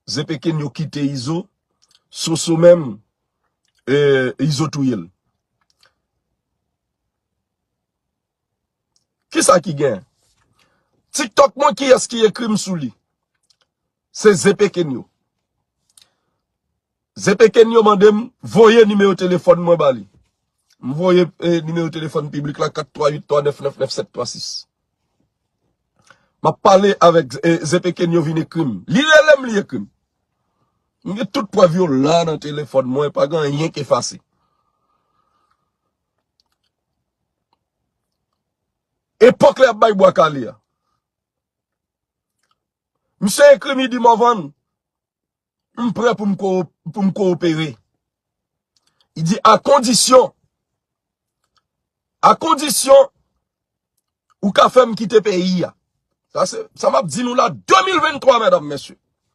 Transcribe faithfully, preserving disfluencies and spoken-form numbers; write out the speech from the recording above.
Zepekenyo kite Izo, Soso menm, e, Izo touye l. Kisa ki gen? TikTok mwen, kiyès ki ekri m sou li? Se Zepekenyo. Zepekenyo mande m voye nimewo telefòn mwen ba li. M voye, e, nimewo telefòn piblik la, kat twa uit twa nèf nèf nèf sèt twa sis. M ap pale avèk, e, Zepekenyo vin ekri m. Li rele m, li ekri m. M gen tout prèv yo la nan telefòn mwen, pa gen anyen k efase. Epòk lè y ap bay bwa kale a. Misye ekri m, li di, "Morvan, m prè pou m ko-, pou m kowopere." Li di, "A kondisyon, a kondisyon ou ka fè m kite peyi a." Sa se, sa m ap di nou la, de mil venntwa, medam, mesye.